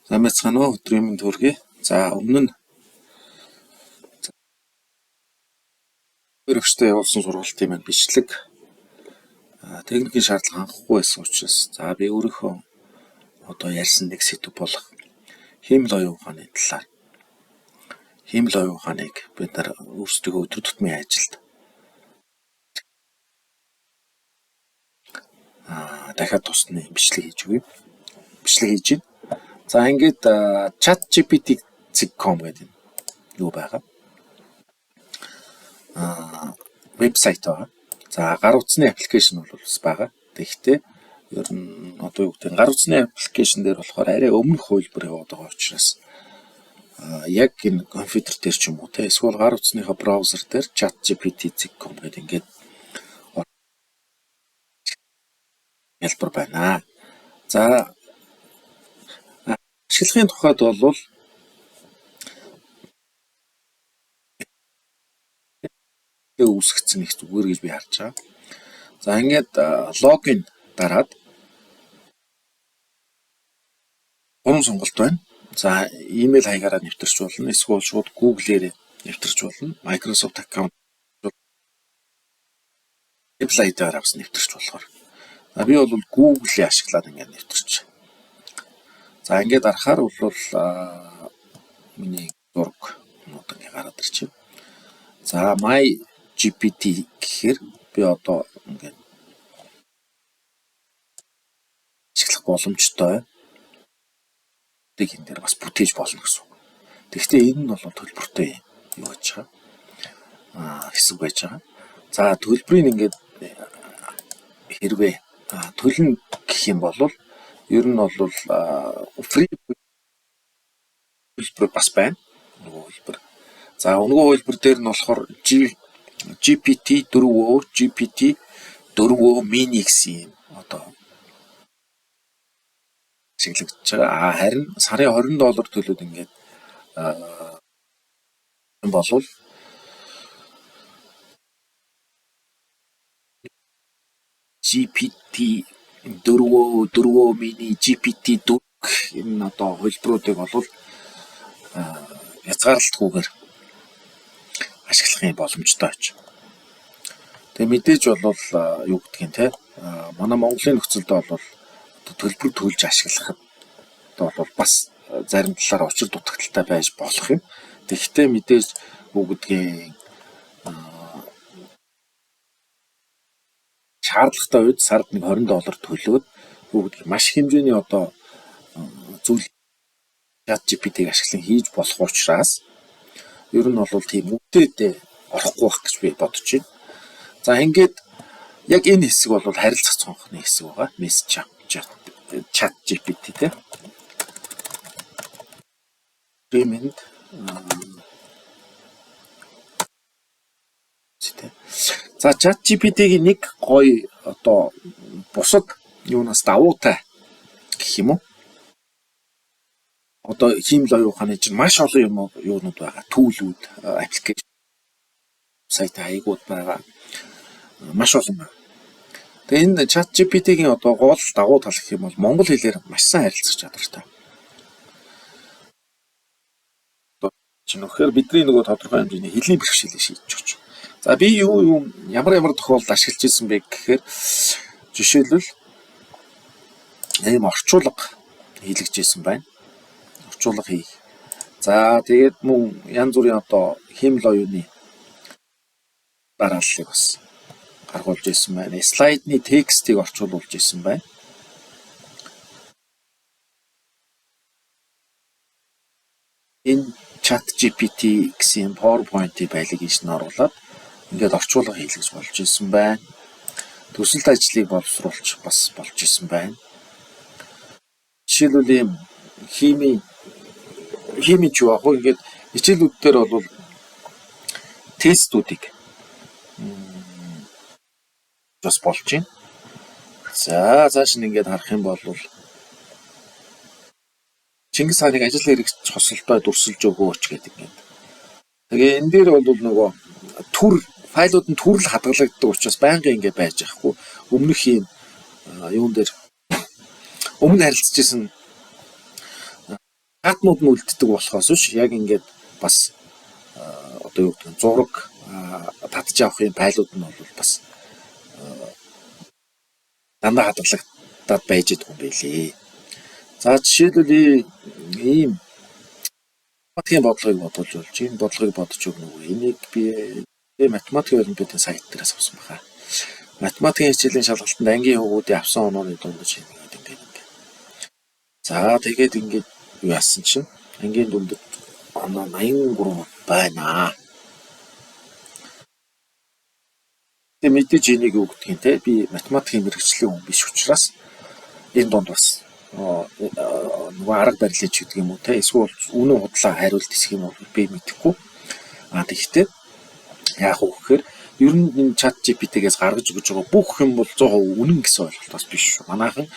Сайн байцгаана уу? Өдрийн мэнд хүргэе. За өмнө нь өргөжтэй явуулсан сургалтын маань бичлэг техникийн шаардлага хангахгүй байсан учраас за би өөрийнхөө одоо ярьсан нэг сэдэв болох хиймэл оюун ухааны талаар хиймэл оюун ухааныг бид нар өөрсдийнхөө өдөр тутмын ажилд дахиад тусны бичлэг хийж өгье. Бичлэг хийж байна. За ингээд ChatGPT.com гэдэг юу байгаа. Вебсайт байгаа. За гар утасны application бол бас байгаа. Тэгэхдээ ер нь одоо юу гэдэг нь гар утасны application дээр болохоор арай өмнөх хувилбар яваад байгаа учраас яг энэ компьютер дээр ч юм уу те эсвэл гар утасныхаа браузер дээр ChatGPT.com гэдэг ингээд хялбар байна. За ашиглахын тухайд бол үүсгэсэн их зүгээр гэж би харж байгаа. За ингээд логин дараад гурван сонголт байна. За имэйл хаягаараа нэвтэрч болно. Эсвэл шууд Google-ээр нэвтэрч болно. Microsoft аккаунт Apple ID-аар бас нэвтэрч болохоор. За би бол Google-ийг ашиглаад ингээд нэвтэрч. За ингээд дарахаар бол миний зураг юмнууд ингээд гараад ирж байна. За My GPT гэхээр би одоо ингээд ашиглах боломжтой. Энэ дээр бас бүтээж болно гэсэн үг. Тэгэхдээ энэ нь бол төлбөртэй юу байж байгаа. Хэсэг байж байгаа. За төлбөрийг ингээд хэрвээ төлнө гэх юм бол ер нь бол free төлбөр бас байна. Нөгөө хөлбөр. За нөгөө хөлбөр дээр нь болохоор GPT 4o, GPT 4o mini гэсэн юм одоо ашиглагдаж байгаа. Харин сарын 20 доллар төлөөд ингээд болвол GPT 4o, 4o mini, GPT 4 энэ одоо хувилбаруудыг бол хязгаарлалтгүйгээр ашиглахын боломжтой байж. Тэгээ мэдээж бол юу гэдгийг те манай Монголын нөхцөлд бол одоо төлбөр төлж ашиглахад бол бас зарим талаар учир дутагдaltaй байж болох юм. Тэгэхдээ мэдээж юу гэдгийг шаардлагатай үед сард нэг 20 доллар төлөөд юу гэдгийг маш их хэмжээний одоо зүйл ChatGPT-г ашиглан хийж болох учраас ер нь бол тийм үдээдээ орохгүй байх гэж би бодож байна. За ингээд яг энэ хэсэг бол харилцах цонхны хэсэг байгаа. Message ChatGPT те. Преминд За ChatGPT-гийн нэг гоё одоо бусад юунаас давуутай гэх юм уу? Одоо хиймэл оюун ухааны чинь маш олон юм юунууд байгаа. Төлүүд, аппликейшн сайт хаягууд байгаа. Маш олон байна. Тэгээ энэ ChatGPT-гийн одоо гол дагуу тал гэх юм бол монгол хэлээр маш сайн харилцах чадвартай. Чинь үнэхээр бидний нөгөө тодорхой хэмжээний хэлний бэрхшээлийг шийдэж өгч. За би юу юу ямар ямар тохиолдолд ашиглаж ирсэн бэ гэхээр жишээлбэл ийм орчуулга хийлгэж ирсэн байна. Орчуулга хийх. За тэгээд мөн янз бүрийн одоо хиймэл оюуны дарааллыг бас гаргуулж ирсэн байна. Слайдны текстийг орчуулуулж ирсэн байна. Энэ ChatGPT гэсэн PowerPoint-ийг байлыг ийш нь оруулаад ингээд орчуулга хийлгэж болж ирсэн байна. Төсөлт ажлыг боловсруулж бас болж ирсэн байна. Жишээлбэл ийм химийн ч юу ах вэ? Ингээд хичээлүүд дээр бол тестүүдийг бас болж байна. За цааш нь ингээд харах юм бол Чингис хааныг ажил хэрэгч хосолтой дүрсэлж өгөөч гэдэг юм. Тэгээ энэ дээр бол нөгөө төр файлууд нь төрөл хадгалагддаг учраас байнгын ингэ байж байхгүй. Өмнөх юм юун дээр өмнө харилцаж исэн Чатнууд нь үлддэг болохоос биш яг ингээд бас одоо юу гэдэг нь зураг татж авах юм файлууд нь бол бас дандаа хадгалагдаад байж байгаа юм билээ. За, жишээлбэл, ийм математикийн бодлогыг бодуулж болж, энэ бодлогыг бодож өгнө үү? Энийг би математикийн олимпиадын сайт дээрээс авсан байна. Математикийн хичээлийн шалгалтанд ангийн хүүгүүдийн авсан онооны дундаж ингээд ингээд ингээд. За, тэгээд ингээд юу яасан чинь ангийн дундаж оноо 83 байна. Тэгээ мэдээж энийг юу гэдгийг те би математикийн мэргэжлийн хүн биш учраас энэ дунд бас нөгөө арга барилыг ч гэдэг юм уу те, эсвэл үнэн худлаа хариулт хэсэх юм бол би мэдэхгүй. А тэгэхдээ яах вэ гэхээр ер нь энэ ChatGPT-гээс гаргаж өгч байгаа бүх юм бол 100% үнэн гэсэн ойлголт бас биш шүү. Манайхан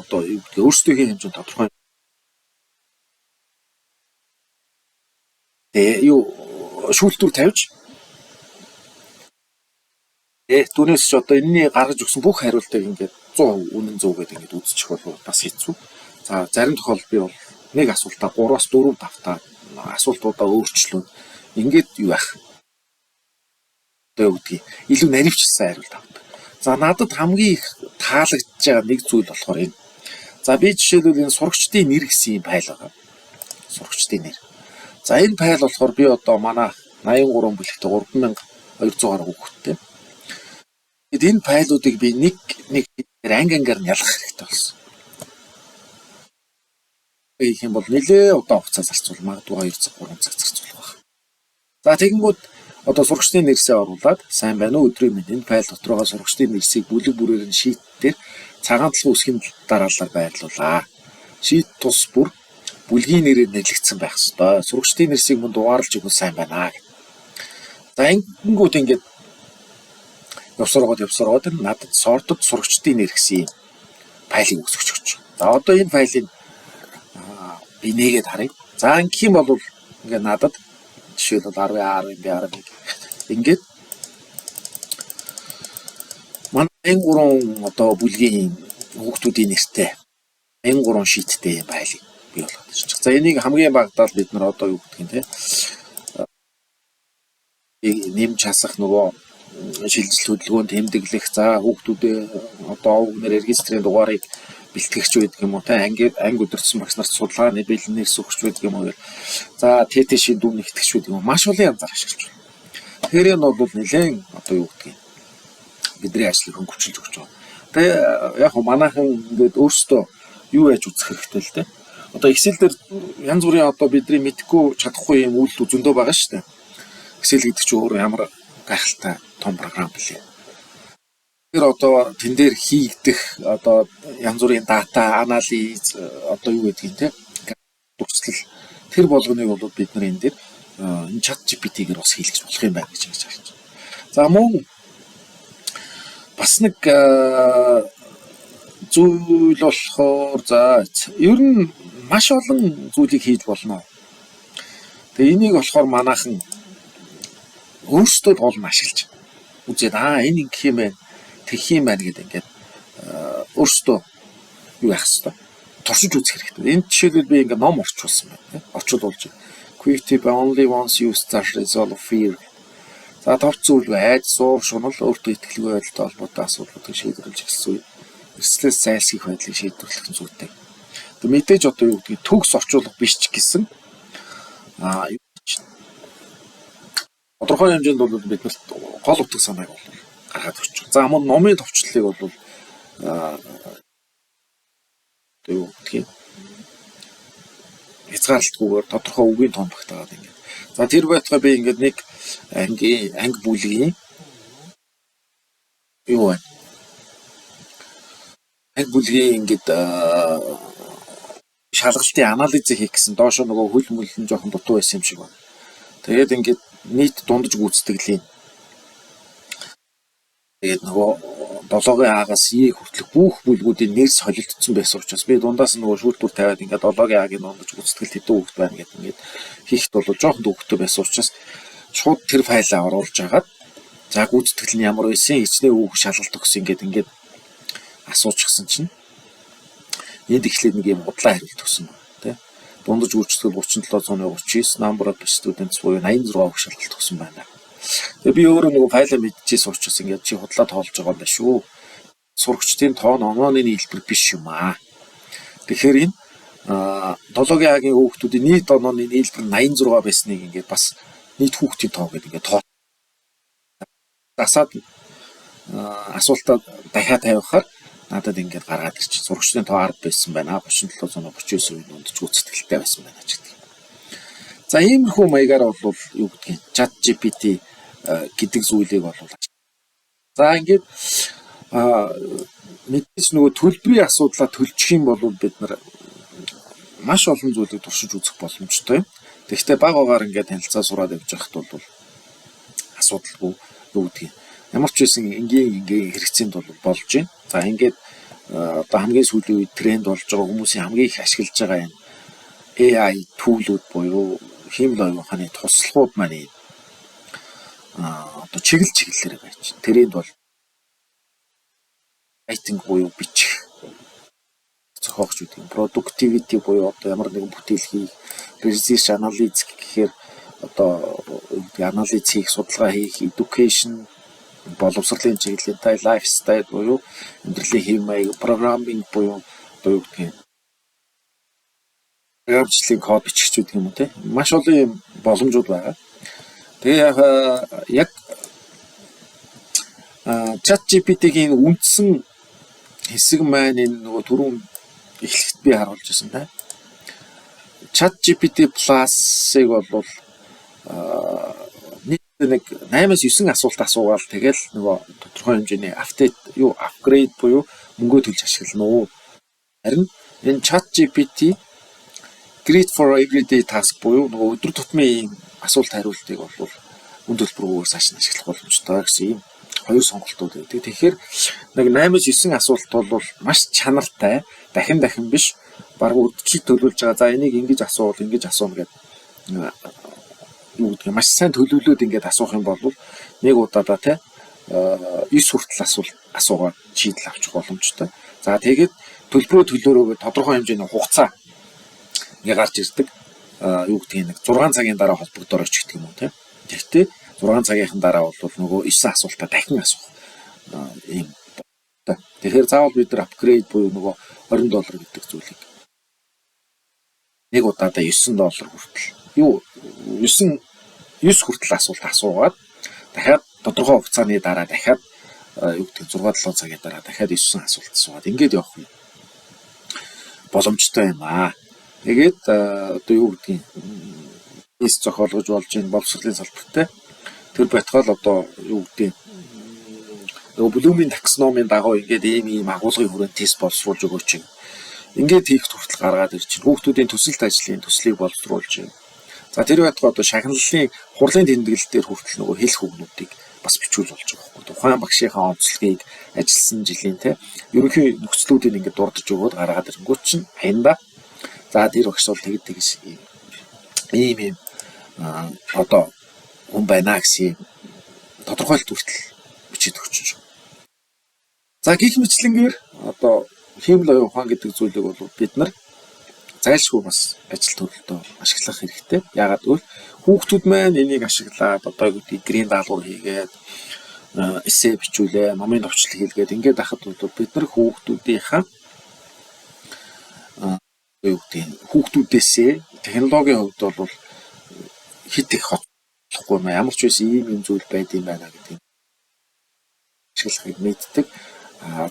одоо юу гэдгийг өөрсдийнхээ хэмжээнд тодорхой юу шүүлтүүр тавьж, түүнээс ч одоо энэний гаргаж өгсөн бүх хариултыг ингээд 100% үнэн зөв гэдэг ингээд үзчих бол бас хэцүү. За, зарим тохиолдолд би бол нэг асуултаа 3-аас 4 давтаа асуултуудаа өөрчлөөд ингээд юу яах одоо юу гэдгийг илүү наривчсан хариулт авдаг. За, надад хамгийн их таалагдж байгаа нэг зүйл болохоор энэ. За, би жишээлбэл энэ сурагчдын нэр гэсэн юм файл байгаа. Сурагчдын нэр. За, энэ файл болохоор би одоо манай 83 бүлэгтээ 3200 гаруй хүүхэдтэй. Тэгэд энэ файлуудыг би нэг нэг анги ангиар нь ялгах хэрэгтэй болсон. Хийх юм бол нэлээ удаан хугацаа зарцуул, магадгүй 2 цаг, 3 цаг зарцуулах байх. За, тэгэнгүүт одоо сурагчдын нэрсээ оруулаад, "Сайн байна уу, өдрийн мэнд, энэ файл дотор байгаа сурагчдын нэрсийг бүлэг бүрээр нь sheet дээр цагаан толгой үсгийн дараалалаар байрлуулаа. Sheet тус бүр бүлгийн нэрээр нэрлэгдсэн байх ёстой. Сурагчдын нэрсийг мөн дугаарлаж өгвөл сайн байна" гэх. За, ингэнгүүт ингээд явсараад явсараад надад sorted сурагчдын нэр гэсэн юм файлыг өсгөж өгч. За, одоо энэ файлыг би нээгээд харъя. За, ингэх юм бол ингээд надад жишээлбэл 10A, 10B, 11 ингээд манай 83 одоо бүлгийн хүүхдүүдийн нэртэй 83 sheet тэй юм файлыг бий болгоод ирж байгаа. За, энийг хамгийн багадаа бид нар одоо юу гэдгийг те нэмж хасах, нөгөө шилжилт хөдөлгөөн тэмдэглэх, за, хүүхдүүдээ одоо овг нэр, регистрийн дугаарыг бэлтгэгч байдаг юм уу те, анги анги удирдсан багш нарт судалгааны бэлэн нэрс өгч байдаг юм уу гэл. За, ТТШ-ийн дүн нэгтгэгч байдаг юм уу, маш олон янзаар ашиглаж байна. Тэгэхээр энэ бол нэлээд одоо юу гэдгийг бидний ажлыг хөнгөвчилж өгч байгаа. Тэгээ яг хөө манайхан ингээд өөрсдөө юу яаж үзэх хэрэгтэй л те. Одоо Excel дээр янз бүрийн одоо бидний мэдэхгүй чадахгүй юм үйлдэл зөндөө байгаа шүү дээ. Excel гэдэг чинь өөр ямар гайхалтай том програм билээ. Тэр одоо тэн дээр хийгдэх одоо янз бүрийн data анализ, одоо юу гэдгийг те, дүрслэл, тэр болгоныг бол бид нар энэ дээр энэ ChatGPT-гээр бас хийлгэж болох юм байна гэж ингэж харж байна. За, мөн бас нэг зүйл болохоор, за, ер нь маш олон зүйлийг хийж болно. Тэгээ энийг болохоор манайхан өөрсдөө гол нь ашиглаж үзээд, аа, энэ ингэх юм байна, тэгэх юм байна гэдэг ингээд өөрсдөө юу яах хэвээр туршиж үзэх хэрэгтэй. Энэ жишээлбэл би ингээд ном орчуулсан байна. Орчуулж "Quick tip: only once use that resolve fear". За, товч зүйл: айд, суур, шунал, өөртөө итгэлгүй байдалтай холбоотой асуудлуудыг шийдвэрлэж эхэлсэн үе эрсдлээс зайлсхийх байдлыг шийдвэрлэх нь зүйтэй. Тэг мэдээж одоо юу гэдгийг төгс орчуулга биш ч гэсэн тодорхой хэмжээнд бол биднэрт гол утга санааг бол гаргаад өгч байгаа. За, мөн номын товчлолыг бол одоо юу гэдгийг хязгаарлалтгүйгээр тодорхой үгийн тоон багтаагаад ингээд. За, тэр байтугай би ингээд нэг ангийн анги бүлгийн юу байна? Анги бүлгийн ингээд шалгалтын анализыг хийх гэсэн, доошо нөгөө хөл мөл нь жоохон дутуу байсан юм шиг байна. Тэгээд ингээд нийт дундаж гүйцэтгэлийн, тэгээд нөгөө 7-гийн А-гаас Е хүртэлх бүх бүлгүүдийн нэр солигдсон байсан учраас би дундаас нь нөгөө шүүлтүүр тавиад ингээд 7-гийн А-гийн дундаж гүйцэтгэл хэдэн хүүхэд байна гэдэг ингээд хийхэд бол жоохон төвөгтэй байсан учраас шууд тэр файлаа оруулж агаад, за, гүйцэтгэл нь ямар байсан, хичнээн хүүхэд шалгалт өгсөн ингээд ингээд асуучихсан чинь энд эхлээд нэг юм худлаа хариулт өгсөн байна тий. Дундаж гүйцэтгэл 37.39, number of students буюу 86 өгш шалгалт өгсөн байна. Тэгээ би өөрөө нөгөө файлаа мэдчихсэн учраас ингээд чи худлаа тоолж байгаа юм байна шүү. Сурагчдын тоо нь онооны нийлбэр биш юм аа. Тэгэхээр энэ 7-гийн А-гийн хүүхдүүдийн нийт онооны нийлбэр 86 байсныг ингээд бас нийт хүүхдийн тоо гэдэг ингээд тоо засаад асуултаа дахиад тавихаар надад ингээд гаргаад ирчих. Сурагчдын тоо 10 байсан байна. 37.39% дундаж гүйцэтгэлтэй байсан байна ч гэдэг. За, иймэрхүү маягаар бол юу гэдгийг Chat GPT гэдэг зүйлийг бол за ингээд мэдээж нөгөө төлбөрийн асуудлаа төлчих юм бол бид нар маш олон зүйлийг туршиж үзэх боломжтой юм. Тэгэхдээ баг багаар ингээд танилцаа сураад явж байхад бол асуудалгүй, юу гэдгийг ямар ч байсан энгийн энгийн хэрэгцээнд бол болж байна. За, ингээд одоо хамгийн сүүлийн үед тренд болж байгаа, хүмүүсийн хамгийн их ашиглаж байгаа энэ AI tool үүд буюу хиймэл оюун ухааны туслахууд маань ийм одоо чиглэл чиглэлээр байж байна. Тренд бол writing буюу бичих, зохиогч гэдэг юм. Productivity буюу одоо ямар нэгэн бүтээл хийх, research analytics гэхээр одоо анализ хийх, судалгаа хийх, education боловсролын чиглэлийн, тай lifestyle буюу амьдралын хэв маяг, programming буюу одоо юу гэдгийг програмчлалын код бичих ч гэдэг юм уу, те. Маш олон юм боломжууд байгаа. Тэгээ яг Chat GPT-гийн үндсэн хэсэг маань энэ нөгөө түрүүн эхлэхэд би харуулж ирсэн та. Chat GPT Plus-ыг бол нийт нэг 8-аас 9 асуулт асуугаал тэгэл нөгөө тодорхой хэмжээний update юу upgrade буюу мөнгөө төлж ашиглана уу. Харин энэ Chat GPT Great for everyday task буюу нөгөө өдөр тутмын ийм асуулт хариултыг бол үн төлбөргүйгээр цааш нь ашиглах боломжтой гэсэн ийм хоёр сонголтууд байдаг. Тэгэхээр нэг 8-9 асуулт бол маш чанартай, дахин дахин биш, баг үдчил төлөвлөж байгаа. За, энийг ингэж асуувал ингэж асууна гэдэг юу гэдгийг маш сайн төлөвлөөд ингээд асуух юм бол нэг удаадаа те 9 хүртэл асуулт асуугаад шийдэл авчих боломжтой. За, тэгээд төлбөрөө төлөөрөө тодорхой хэмжээний хугацаа ингээ гарч ирдэг. Юу гэдгийг нэг 6 цагийн дараа холбогдороо ч гэх юм уу, те. Тэгэхдээ 6 цагийнхан дараа бол нөгөө 9 асуултаа дахин асуух ийм. Тэгэхээр заавал бид нар upgrade буюу нөгөө 20 доллар гэдэг зүйлийг нэг удаадаа 9 доллар хүртэл юу 9 9 хүртэл асуулт асуугаад дахиад тодорхой хугацааны дараа дахиад юу гэдэг 6 7 цагийн дараа дахиад 9 асуулт асуугаад ингээд явах юм боломжтой юм аа. Тэгээд одоо юу гэдгийг тест зохиолгож болж байна боловсролын салбартай. Тэр байтугай л одоо юу гэдгийг нөгөө Блумын таксономийн дагуу ингээд ийм ийм агуулгын хүрээнд тест боловсруулж өгөөч. Ингээд хийх хүртэл гаргаад ирж байна. Хүүхдүүдийн төсөлт ажлын төслийг боловсруулж байна. За, тэр байтугай одоо шагналлын хурлын тэмдэглэл дээр хүртэл нөгөө хэлэх үгнүүдийг бас бичүүл болж байгаа байхгүй. Тухайн багшийнхаа онцлогийг, ажилласан жилийн те ерөнхий нөхцлүүдийг ингээд дурдж өгөөд гаргаад ирэнгүүт чинь хянда. За, тэр багш бол тэгэд тэгс ийм ийм ийм одоо хүн байна гэсэн тодорхойлолт хүртэл бичиж өгч байна. За, гэх мэтчилэнгээр одоо хиймэл оюун ухаан гэдэг зүйлийг бол бид нар зайлшгүй бас ажил төрөлдөө ашиглах хэрэгтэй. Яагаад гэвэл хүүхдүүд маань энийг ашиглаад одоо юу гэдгийг гэрийн даалгавар хийгээд, эссе бичүүлээ, номын товчлол хийлгээд ингээд ахад бол бид нар хүүхдүүдийнхаа юу гэдгийг хүүхдүүдээсээ технологийн хувьд бол хит их хоцлохгүй юм. Ямар ч байсан ийм юм зүйл байд юм байна гэдгийг ашиглахыг мэддэг.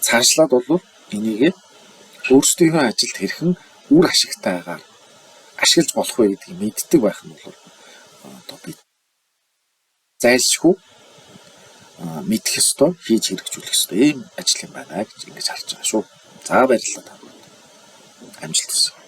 Цаашлаад бол энийг өөрсдийнхөө ажилд хэрхэн үр ашигтайгаар ашиглаж болох вэ гэдгийг мэддэг байх нь бол одоо бид зайлшгүй мэдэх ёстой, хийж хэрэгжүүлэх ёстой ийм ажил юм байна гэж ингэж харж байгаа шүү. За, баярлалаа та бүхэнд. Амжилт хүсье.